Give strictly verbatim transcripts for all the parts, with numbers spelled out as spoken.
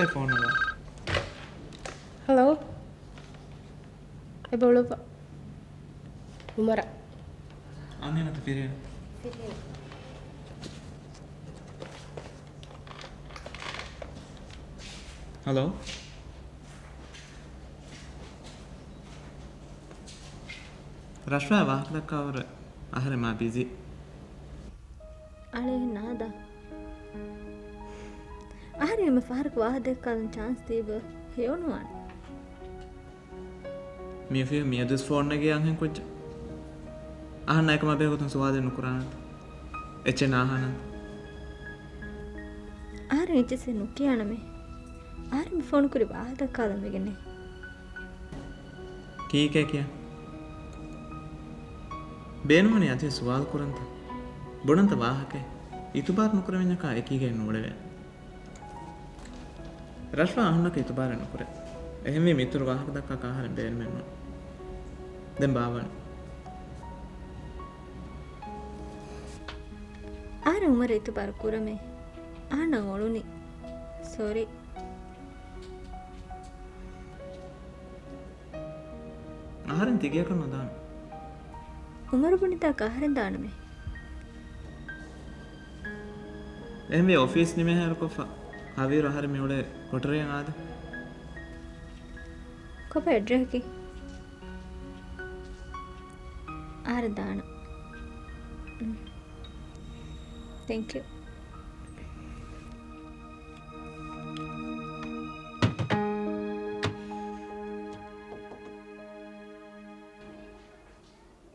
ފޯނު ނަމްބަރު. ހެލޯ. އެބަ އުޅުއްވާ. އުމަރާ. އަންހެނަކަށް ފިރިހެން. ފިރިހެން. ހެލޯ. ރަޝްވާ ވާހަކަ ދައްކާވަރު އަހަރެން މާ ބިޒީ. އަޅެ ނާދާ. އަހަރެން އެންމެ ފަހަރަކު ވާހަކަ ދައްކާލަން ޗާންސް ދީބަ ހެޔޮނުވާނެ. މިއޮފީހު މިއަދުވެސް ފޯން ނެގި އަންހެން ކުއްޖެއް. އަހަންނާ އެކަމާ ބެހޭގޮތުން ސުވާލެއް ނުކުރާނަންތަ؟ އެއްޗެއް ނާހާނަންތަ؟ އަހަރެން އެއްޗިއްސެއް ނުކިޔާނަމޭ. އަހަރެން މި ފޯނު ކުރި ވާހަކަ ދައްކާލަން ވެގެންނޭ. ކީކޭ ކިޔާ؟ ބޭނުންވަނީ އަދިވެސް ސުވާލު ކުރަންތަ؟ ބުނަންތަ ވާހަކައެއް؟ އިތުބާރު ނުކުރެވެންޏަކާ އެކީގައި ނޫޅެވޭނެ. ރަޝްވާ އަހަންނަކަށް އިތުބާރެއް ނުކުރޭ. އެހެންވީމަ އިތުރު ވާހަކަ ދައްކާކަށް އަހަރެން ބޭނުމެއް ނޫން. ދެން ބާވަނީ. އަހަރެން އުމަރަށް އިތުބާރު ކުރަމޭ. އަހަންނަށް އޮޅުނީ. ސޮރީ. އަހަރެން ތިގެއަކަށް ނުދާނެ. އުމަރު ބުނިތާކަށް އަހަރެން ދާނަމޭ. އެހެންވީ އޮފީސް ނިމޭހާއިރުކޮށްފަ ހަވީރު އަހަރެން މިއުޅޭ ކޮޓަރިއަށް އާދެ. ކޮބާ އެޑްރެހަކީ؟ އަހަރެން ދާނަން. ތެންކް ޔޫ.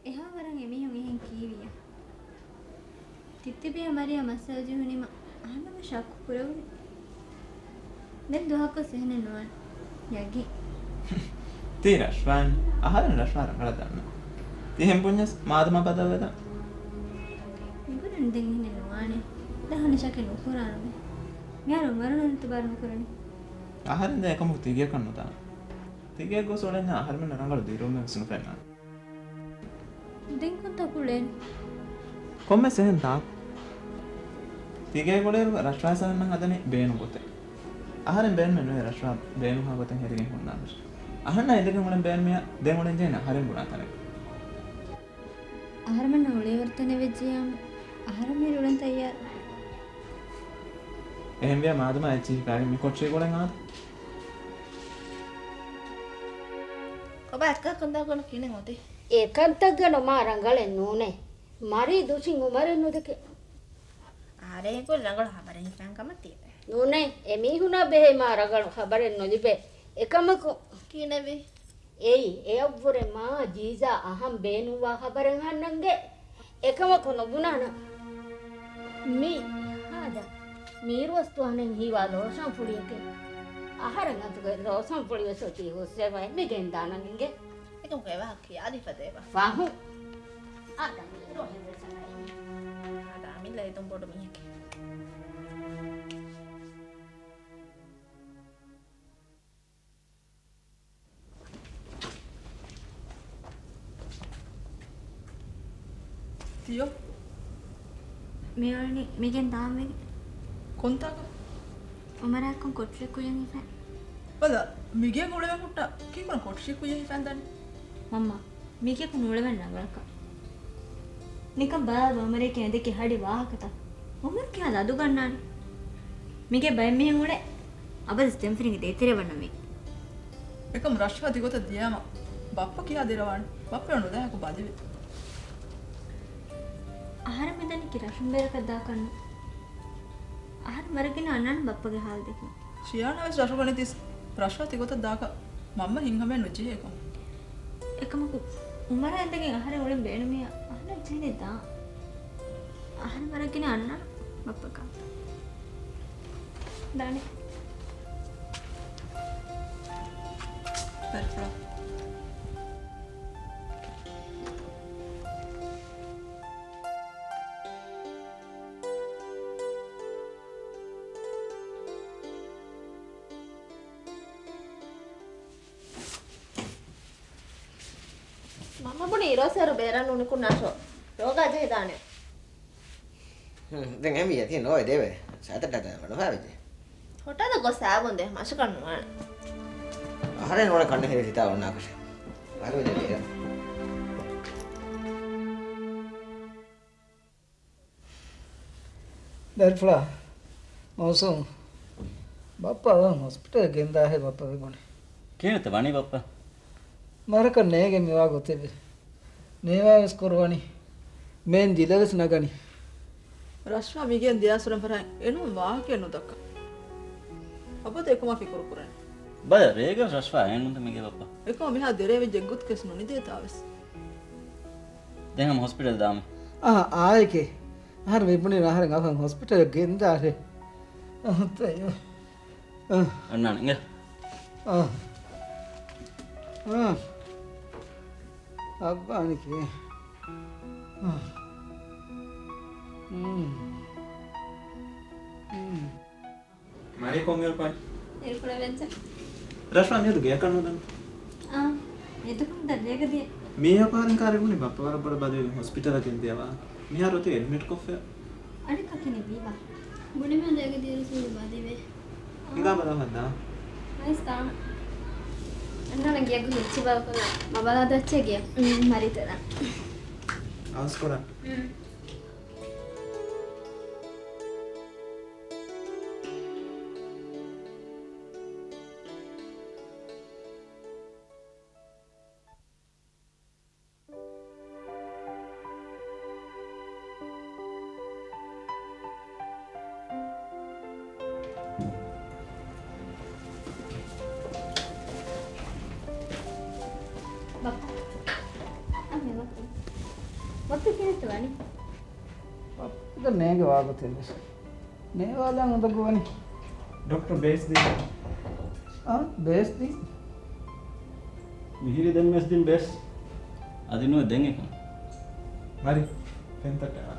އެހާ ވަރަށް އެމީހުން އެހެން ކީވިޔާ. ތިއްތިބިޔާ މަރިޔާ މައްސަލަ ޖެހުނީމަ އަހަންނަށް ޝައްކު ކުރެވުނީ. ދެން ދުވަހަކުވެސް އެހެނެއް ނުވާނެ. ޔަގީން. ތީ ރަޝްވާން. އަހަރެން ރަޝްވާ ރަނގަޅަށް ދަންނަ. ތިހެން ބުންޏަސް މާދަމާ ބަދަލުވެދާނެ. މިބުނަނީ ދެން އެހެނެއް ނުވާނެ. ދެން އަހަންނަށް ޝައްކެއް ނުކުރާނަމޭ. މިހާރު އުމަރު އިތުބާރު ނުކުރަނީ. އަހަރެން ދެން އެކަމަކު ތިގެއަކަށް ނުދާނެ. ތިގެއަށް ގޮސް އުޅެންޏާ އަހަރެމެންނަށް ރަނގަޅު ދިރިއުޅުމެއް ވެސް ނުފެންނާނެ. ދެން ކޮންތާކު އުޅޭނީ؟ ކޮންމެސް އެހެން ތާކު. ތިގޭގަ އުޅޭއިރު ރަޝްވާ އަހަންނަށް ހަދަނީ ބޭނުން ގޮތެއް. އަހަރެން ބޭނުމެއް ނުވޭ ރަޝްވާ ބޭނުންހާ ގޮތެއް ހެދިގެން ހުންނާނެ. އަހަންނާ އިނދެގެން އުޅެން ބޭނުމިޔާ ދެން އުޅެން ޖެހޭނީ އަހަރެން ބުނާ ތަނެއް. އަހަރެމެންނަށް އުޅޭވަރު ތަނެއް ވެއްޖިޔާމު އަހަރެން މިހިރު އުޅެން ތައްޔާރު. އެހެންވިޔާ މާދަމާ އެއްޗިހި ހިފާގެން މި ކޮޓަރިއަށް އުޅެން އާދެ. ކޮބާ އަތްކާ ކަންތައް ގަނޑު ކިހިނެއް އޮތީ؟ އެ ކަންތައް ގަނޑު މާ ރަނގަޅެއް ނޫނޭ. މަރީ ދުށިން އުމަރެއް ނުދެކެ. އަހަރެން ކުރި ރަނގަޅު ހަބަރެއް ހިފަން ކަމަށް ތިޔަބަ. ނޫނޭ، އެ މީހުނާ ބެހޭ މާ ރަނގަޅު ހަބަރެއް ނުލިބޭ. އެކަމަކު. ކިހިނެއްވީ؟ އެއީ، އެއަށްވުރެ މާ ޖީޒާ އަހަން ބޭނުންވާ ހަބަރެއް އަހަންނަށް އެނގޭ. އެކަމަކު ނުބުނާނަން. މީ ހާދަ. މީރުވަސް ދުވަހަށް ހީވާ ލޯޝަން ފުޅިއެކޭ. އަހަރެން އަތުގައި ލޯޝަން ފުޅިވެސް އޮތީ ހުސްވެފައި މި ގެންދާނަން އިނގޭ. އެކަމަކު އެވާހަކަ ކިޔާދީފަ ދޭބަ. ފަހު. އާދަ މީރު ހެދެސަނައި. އާދަ އަމިއްލަ އެދުން ބޮޑު މީހެކޭ. ތިޔޯ. މިއުޅެނީ މިގެން ދާންވެގެން. ކޮންތާކަށް؟ އުމަރާއެކު ކޮޓަރި ކުއްޔަށް ހިފަން. ބަލަ، މިގޭގަ އުޅެވެން ހުއްޓާ ކީކުރަން ކޮޓަރި ކުއްޔަށް ހިފަން ދާނީ؟ މަންމާ، މިގޭގަ ނުއުޅެވެން ރަނގަޅަކަށް. ނިކަން ބަލާލަބަ އުމަރެކޭ އެނދެކޭ ހަޑި ވާހަކަތައް. އުމަރު ކިހާ ލަދުގަންނާނެ؟ މިގޭ ބައެއް މީހުން އުޅޭ. އަބަދު ދެންފިރިންގެ ދޭތެރޭ ވަންނަ މީ. އެކަމް ރަޝްފާ ތިގޮތަށް ދިޔާމަ ބައްޕަ ކިހާ ދެރަވާނެ؟ ބައްޕަ ނުލާހަކު ބަލިވެ. އަހަރެން މިދަނީ ކީ ރަށުން ބޭރަކަށް ދާކަށްނު. އަހަރެން ވަރަށް ގިނަ އަންނާނެ ބައްޕަގެ ހާލު ދެކެން. ޝިޔާނާ ވެސް ރަށުގަ ނެތީސް ރަޝްފާ ތިގޮތަށް ދާކަށް މަންމަ ހިތްހަމައެއް ނުޖެހޭ ކަމަށް. އެކަމަކު އުމަރާ އިނދެގެން އަހަރެން އުޅެން ބޭނުމިއްޔާ އަހަންނަށް އެއްޗެހި ދާން. އަހަރެން ވަރަށް ގިނަ އަންނާނެ ބައްޕަ ކާ. ދާނެ. ބައްޕަ. މަންމަ ބުނި އިރޯސޭރު ބޭރަށް ނޫނިކުންނާށޯ. ރޯގާ ޖެހިދާނެ. ހުން، ދެން އެހެންވިއްޔާ ތި ނޯވެ ދޭވެ. ސައިތައްޓާ ދާން ވަނުފާވެއްޖެ. ހޮޓަލަށް ގޮސް ސާބޫން ދޭ، މަށަކަށް ނުވާނެ. އަހަރެން ނޫނެ ކަންނޭނގެ ހިތާ އޮންނާކަށެއް. އަހަރެން ދެން އޭރަށް. ދަރިފުޅާ، މައުސޫމް، ބައްޕަ އަވަހަށް ހޮސްޕިޓަލަށް ގެންދާށޭ ބައްޕަ މި ބުނި. ކިހިނެއްތަ ވަނީ ބައްޕަ؟ މަރަކަށް ނޭނގެ މިވާ ގޮތެއް ވެ. ނޭވާވެސް ކުރުވަނީ. މޭން ޖިލަވެސް ނަގަނީ. ރަޝްފާ މިގެން ދިޔައިރު ފަރާތް އެނޫން ވާހަކައެއް ނުދައްކާ. އަބަދު އެކަމާ ފިކުރު ކުރަން. ބަލަ، ރޭގަ ރަޝްފާ އެއްނުތަ މިގޭ ބައްޕަ؟ އެކަމާ މިހާ ދެރޭ ވެއްޖެ ގޮތަކަސް ނުނިދޭތާވެސް. ދެން ހަމަ ހޮސްޕިޓަލް ދާމަ. އާ، އާއެކޭ. އަހަރެން މި ބުނީ އަހަރެން އަވަހަށް ހޮސްޕިޓަލަށް ގެންދާށޭ. އަހަ، ތައްޔާ. އަންނާނެ އިނގޭ. އާ. އާ. އައްވާނެކޭ. އާ. ހުން. ހުން. މަރި ކޮން އިރުކޮޅެއް؟ އިރުކޮޅެއް ވެއްޖެ. ރަޝްފާ މިއަދު ގެއަކަށް ނުދަނީ؟ އާ. މިއަދު ކޮން ދަށް ރޭގަ ދިޔަ. މީ ވިޔަފާރިން ކާރި ބުނި ބައްޕަ ވަރަށް ބޮޑަށް ބަދިވެގެން ހޮސްޕިޓަލަށް ގެންދިޔަވާ. މިހާރު އޮތީ އެޑްމިޓް ކޮށްފަ. އަނެއްކާ ކިހިނެއް ވީބާ؟ ބުނިމަ ރޭގަ ދިޔައިރު ސުން ބަދިވޭ. ހިނގާ ބަލާ ހައްދާ. އައިސް ތާ. އަންނާނެ ގެއަށް އެއްޗި ބަލަ މަ ބަލާ ދައްޗޭ ގެއަށް. މަރިތެރަ. އަވަސް ކުރަން. ބައްޕަ. އަންނަ ބައްޕަ. ބައްޕަ ކިހިނެއްތަ ވަނީ؟ ބައްޕަ ނޭނގެ ވާގޮތެއް ވެސް. ނޭވާލާ އުނދަގޫވަނީ. ޑޮކްޓަރ ބޭސް ދީ. އާ، ބޭސް ދީ. މިހިރި ދެން ވެސް ދިން ބޭސް. އަދި ނުވެ ދެން އެކަން. މަރި، ފެންތައްޓައާ.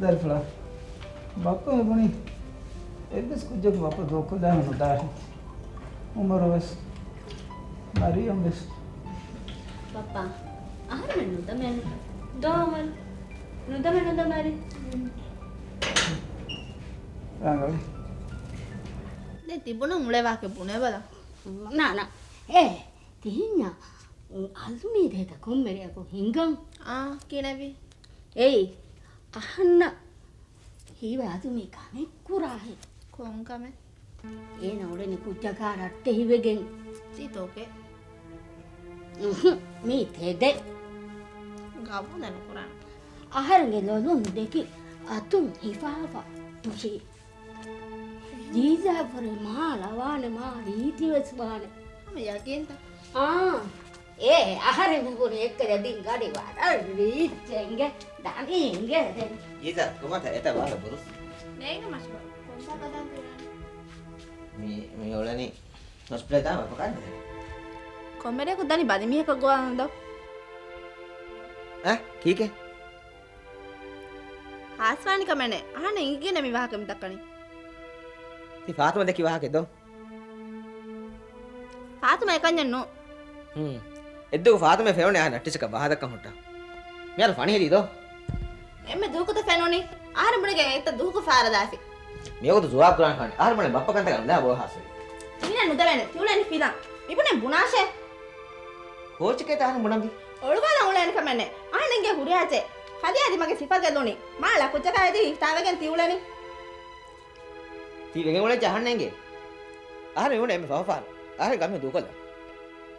ދަރިފުޅާ. ބައްޕަ މި ބުނީ. އެއްވެސް ކުއްޖަކު ބައްޕަ ދޫކޮށްލާނެ ނުދާށޭ. އުމަރު ވެސް. މަރިޔަމް ވެސް. ބައްޕާ، އަހަރެމެން ނުދަމޭނެ. ދޯ އުމަރު. ނުދަމޭ ނުދަމާރި. ރަނގަޅި. ދެން ތިބުނަން އުޅޭ ވާހަކަ ބުނެބަލަ. ނާ، ނާ. އޭ، ތިހިންޏާ އަލުމީ ދޭތަ ކޮންމެ ރެއަކު ހިނގަން. އާ، ކިނެވި. އޭ، އަހަންނަށް ހީވެ އަދު މި ކަމެއް ކުރާހެ. ކޮން ކަމެއް؟ އޭނަ އުޅެނީ ކުއްޖަކާ ރައްޓެހިވެގެން. ތި ތޯކޭ؟ އުހު، މީ ތެދެއް. ގަބޫލެއް ނުކުރާނަ. އަހަރެންގެ ލޮލުން ދެކި އަތުން ހިފާފަ ހުށީ. ޖީޒާފުރެ މާ ލަވާނެ މާ ރީތިވެސް ވާނެ. ހަމަ ޔަގީންތަ؟ އާ. އޭ، އަހަރެން ބުނި އެއްކަލަ ދިން ގަޑި ވަރަށް ރީއްޗެއް އިނގޭ، ދަނީ އިނގޭ ދެން. ޖީޒާ، ކޮބާތަ އެތަ ވާހަކަ ބުރުސް؟ ނޭނގެ މަޝްހޫރު. ކޮންފާ ކަދާން ތި އުޅެނީ؟ މި، މި އުޅެނީ ހޮސްޕިޓަލް ދާ ބައްޕަ ކާން ދެން. ކޮންމެރެއަކު ދަނީ ބަލި މީހަކަށް ގޮވާލަން ދޯ. އަ، ކީކޭ؟ ހާސްވާނި ކަމެއް ނެތް. އަހަންނަށް އިނގިގެން މި ވާހަކަ މި ދައްކަނީ. ތި ފާތުމަ ދެއްކި ވާހަކަ ދޯ؟ ފާތުމަ އެކަންޏެއް ނޫން. ހުން. އެއްދުވަހު ފާތުމަ ފެނުނީ އަހަން އައްޓިސަކަށް ބަހާދައްކަން ހުއްޓާ. މިހާރު ފަނި ހެދީ ދޯ؟ އެންމެ ދުވަހަކުތަ ފެނުނީ؟ އަހަރެން ބުނެގެން އެއްތަ ދުވަހަކު ފާރަ ދާފި. މިވަގުތު ޖުވާބު ކުރާނެ ކަމެއް. އަހަރެން ބުނެ ބައްޕަ ކަންތަކަށް ނުލާ ބޯ ހާސްވެ. މިހާ ނުދަވޭނެ. ތިއުޅެނީ ފިލާ. މިބުނެ ބުނާށޭ. ކޯޗެކޭ ތާހަން ބުނަންވީ؟ އޮޅުވާލަން އުޅޭނެ ކަމެއް ނެތް. އަހަން އިނގޭ ހުރިހާ އެއްޗެއް. ފަލިއާދި މަގެ ސިފަރުގަ ލުނި. މާ ޅަ ކުއްޖަކާ އެދި ހިފްތާވެގެން ތިއުޅެނީ. ތީ ވެގެން އުޅެން ޖަހަން ނޭނގޭ. އަހަރެން މިބުނެ އެންމެ ފަހު ފަހަރު. އަހަރެން ގަމީ ދޫކޮށްލަން.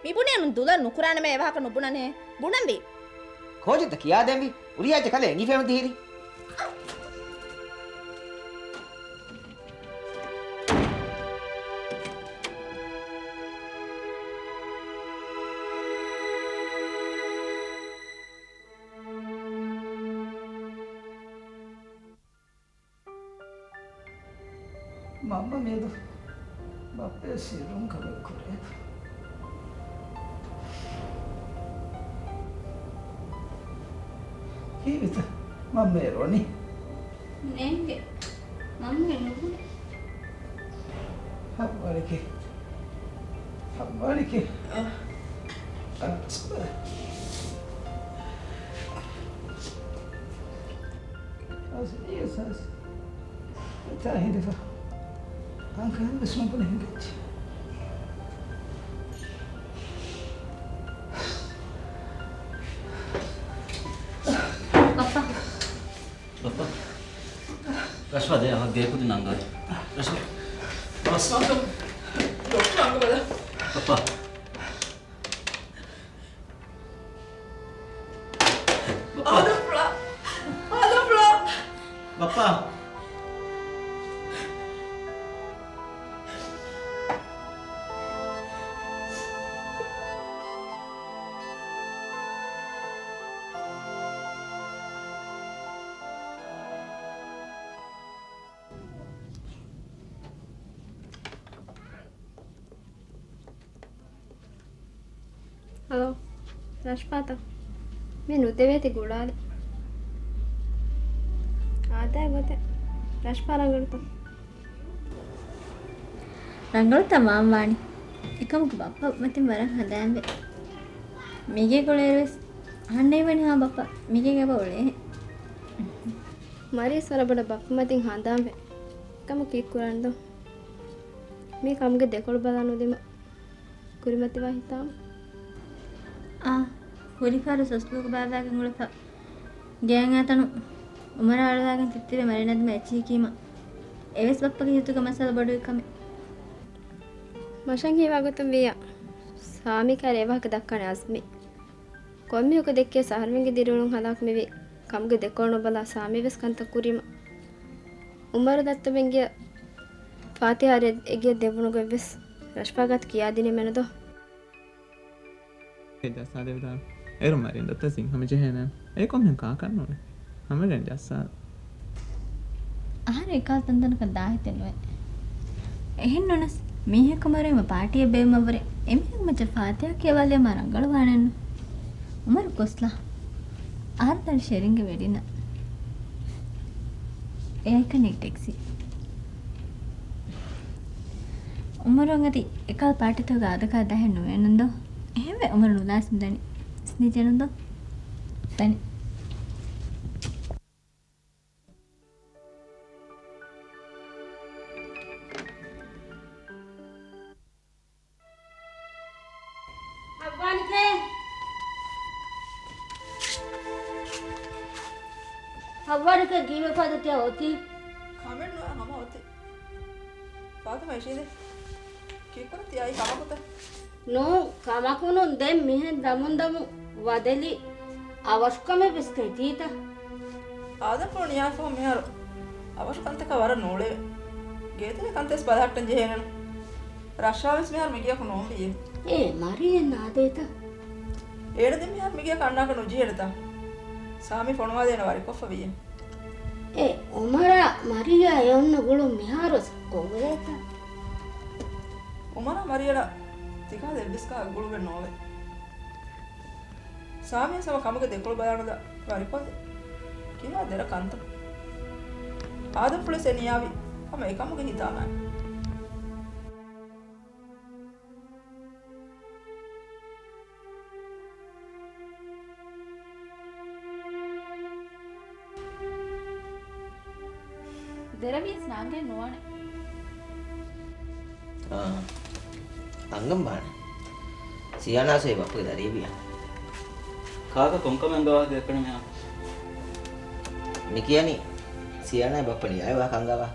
މިބުނި އަނުން ދުލަށް ނުކުރާނަމޭ އެވާހަކަ ނުބުނަނޭ. ބުނަންވީ. ކޯޗެއްތަ ކިޔާދޭންވީ. ހުރިހާ އެއްޗެއް ކަލޭ އެނގިފައި ނުދީ ހިރީ. މަންމަ މިއަދު ބައްޕަޔަށް ސިއްރުން ކަމެއް ކުރޭތަ؟ ހީވިތަ މަންމަ އެރުވަނީ؟ ނޭނގެ. މަންމަ ނުބުނެ. ހައްވާނެކޭ. ހައްވާނެކޭ. އަ. އަސް، އަސް، އަސް. ތާ ހިނދެފަ. އަނކަލް ވެސް ނުބުނެ ހިނގައްޖެ. ބައްޕާ. ބައްޕާ. ރަޝްފާ ދޭ އަހަ ގޭކުދިން ނަންގާ. ރަޝްފާ. ބަސް. ޑޮކްޓަރ އަނގަ ބަލަ. ބައްޕާ. ބައްޕާ. އާދަމްފުޅާ. އާދަމްފުޅާ. ބައްޕާ. ހަލޯ، ރަޝްފާތަ؟ މި ނުދެވޭތި ގުޅާލި. އާދައި ގޮތެއް. ރަޝްފާ ރަނގަޅުތަ؟ ރަނގަޅުތަ މާމް ވާނީ. އެކަމަކު ބައްޕަ މަތިން ވަރަށް ހަނދާންވޭ. މީގޭ ގުޅޭއިރުވެސް އަހަންނޭ ވަނީ ހާ ބައްޕަ. މީގޭގަ އެބަ އުޅޭހެން. މަރިޔަސް ވަރަށް ބޮޑަށް ބައްޕަ މަތިން ހަނދާންވޭ. އެކަމަކު ކީއްކުރަން ދޯ؟ މީ ކަމުގެ ދެކޮޅު ބަލާ ނުދިމަ ކުރިމަތިވާ ހިތާމަ. އާ، ހުރިފާރު ސޮސްލުގަ ބާއްވާގެން އުޅެފަ. ގޭގެ އަތަނު އުމަރާ އަޅުވާގެން ތިއްތިބެ މަރިނަދުމަ އެއްޗިހި ކީމަ. އެވެސް ބައްޕަގެ ހިތުގަ މައްސަލަ ބޮޑުވި ކަމެއް. މަށަށް ހީވާ ގޮތުން ވިއްޔާ، ސާމީ ކައިރި އެވާހަކަ ދައްކާނެ އަޒްމީ. ކޮންމެހެކު ދެއްކިޔަސް އަހަރުމެންގެ ދިރިއުޅުން ހަލާކު މިވީ ކަމުގެ ދެކޮޅު ނުބަލާ ސާމީ ވެސް ކަންތައް ކުރީމަ. އުމަރު ދައްތަވެން ގިޔަ ފާތިހާ އެ ގެޔަށް ދެވުނު ގޮތް ވެސް ރަޝްފާ ގާތު ކިޔާދިނީމެއްނު ދޯ؟ އެ ޖައްސާ ދެވިދާނެ. އޭރު މަރިން ދައްތަ ސިންހަމި ޖެހޭނެ. އެ ކޮންމެހެން ކާކަށް ނޫނޭ. ހަމަގެން ޖައްސާ. އަހަރެން އެކަހަލަ ތަންތަނަކަށް ދާހިތެއް ނުވޭ. އެހެން ނޫނަސް، މީހަކު މަރުވީމަ ޕާޓީއެއް ބޭއްވުމަށްވުރެ އެމީހުން މައްޗަށް ފާތިހާ ކިޔަވާލީމަ ރަނގަޅުވާނެއްނު. އުމަރު ގޮސްލާ. އަހަރު ދަނޑި ޝެރިންގެ ވެޑިންނަށް. އެއާއެކަނި ޓެކްސީ. އުމަރު އަދި އެކަހަލަ ޕާޓީތަކުގެ އާދަކާ ދާހެއް ނުވޭނުން ދޯ؟ އެހެންވެ އުމަރު ނުލާސް މިދަނީ. ސްނިޖެނުން ދޯ؟ ދަނީ. ހައްވާނިކޭ! ހައްވާނިކޭ ގީމެ ފާދަ ތިޔަ އޮތީ؟ ކަމެއް ނުވާ ހަމަ އޮތީ. ފާތިމާ އިޝީދޭ. ކީއްކުރަން ތިޔައީ ކަމަކުތަ؟ ނޫން، ކަމަކު ނޫން. ދެން މިހެން ދަމުން ދަމުން ވަދެލި އަވަށުކަމެއް ވެސް ތެދީތަ؟ އާދަމްފުޅު ނިޔާފަހު މިހާރު އަވަށު ކަންތަކާ ވަރަށް ނޫޅެވެ. ގޭތެރޭ ކަންތައް ވެސް ބަލަހައްޓަން ޖެހޭނެނު. ރަޝްފާ ވެސް މިހާރު މިގެއަކު ނޫންވިއޭ. އޭ މަރިޔަން އާދޭތަ؟ އޭނަ ދެން މިހާރު މިގެއަކަށް އަންނާކަށް ނުޖެހޭނެތަ؟ ސާމީ ފޮނުވާދޭނަ ވަރިކޮށްފަ ވިއޭ. އޭ އުމަރާ މަރިޔާ އެ އޮންނަ ގުޅުން މިހާރުވެސް ގޮވޭތަ؟ އުމަރާ މަރިޔަނަށް ތިކާލަ އެއްވެސް ކަހަލަ ގުޅުމެއް ނޯވޭ. ސާމީ ހަމަ ކަމުގެ ދެކޮޅު ބަލާނުލާ ވަރިކޮށްލި. ކިހާ ދެރަ ކަންތައް. އާދަމްފުޅުވެސް އެ ނިޔާވީ ހަމަ އެކަމުގެ ހިތާމައިން. ދެރަވިޔަސް ނާނގެ ނުވާނެ. އާ، އަންގަން ބާނެ. ސިޔާނާސޭ ބައްޕަގެ ދަރިއެއް ވިޔާ. ކާކަށް ކޮންކަމެއް އަންގަވާ ދެއްކަނީ މިހާ؟ މި ކިޔަނީ ސިޔާނާ ބައްޕަ ނިޔާވާ ކަންގަވާ.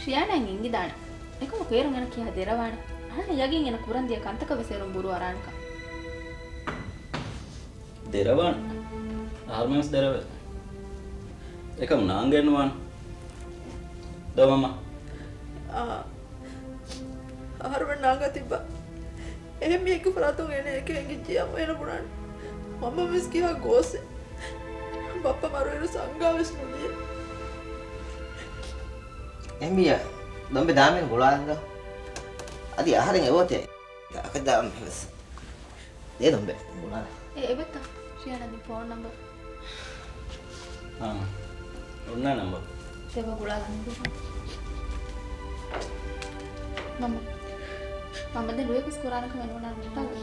ޝިޔާނާއަށް އެނގިދާނެ. އެކަމަކު އޭރުން އޭނަ ކިހާ ދެރަވާނެ. އަހަންނަށް ޔަގީން އޭނަ ކުރަން ދިޔަ ކަންތަކަށް ވެސް އޭރުން ބުރޫ އަރާނެކަން. ދެރަވާނެ. އަހަރުމެން ވެސް ދެރަވޭ. އެކަމް ނާނގެއެއް ނުވާނެ. ދޯ މަންމަ. އާ. އަހަރުމެން ނާނގާ ތިއްބާ. އެހެން މީހެއްގެ ފަރާތުން އޭނަ އެކެއް އެނގިއްޖެޔާ އޭނަ ބުނާނެ. މަންމަ ވެސް ކިހާ ގޯސްއެއް. ބައްޕަ މަރުވިއިރު ސަންގާ ވެސް ނުލިޔެ. އެހެންވިއްޔާ، ދޮންބެ ދާމެން ގުޅާލަން ދޯ. އަދި އަހަރެން އެބައޮތޭ. ދާކަށް ދާމެ ވެސް. ދޭ ދޮންބެ ގުޅާލަ. އެ، އެބައްތަ؟ ޝިޔާނާ ދިން ފޯން ނަމްބަރު. އާ، އޮންނާ ނަމްބަރު. ދެބަ ގުޅާލަން. މަންމަ. މަންމަ ދެން ރުއެކުސް ކުރާނަކަމެއް ނޯންނާނެ ނުތާގަ.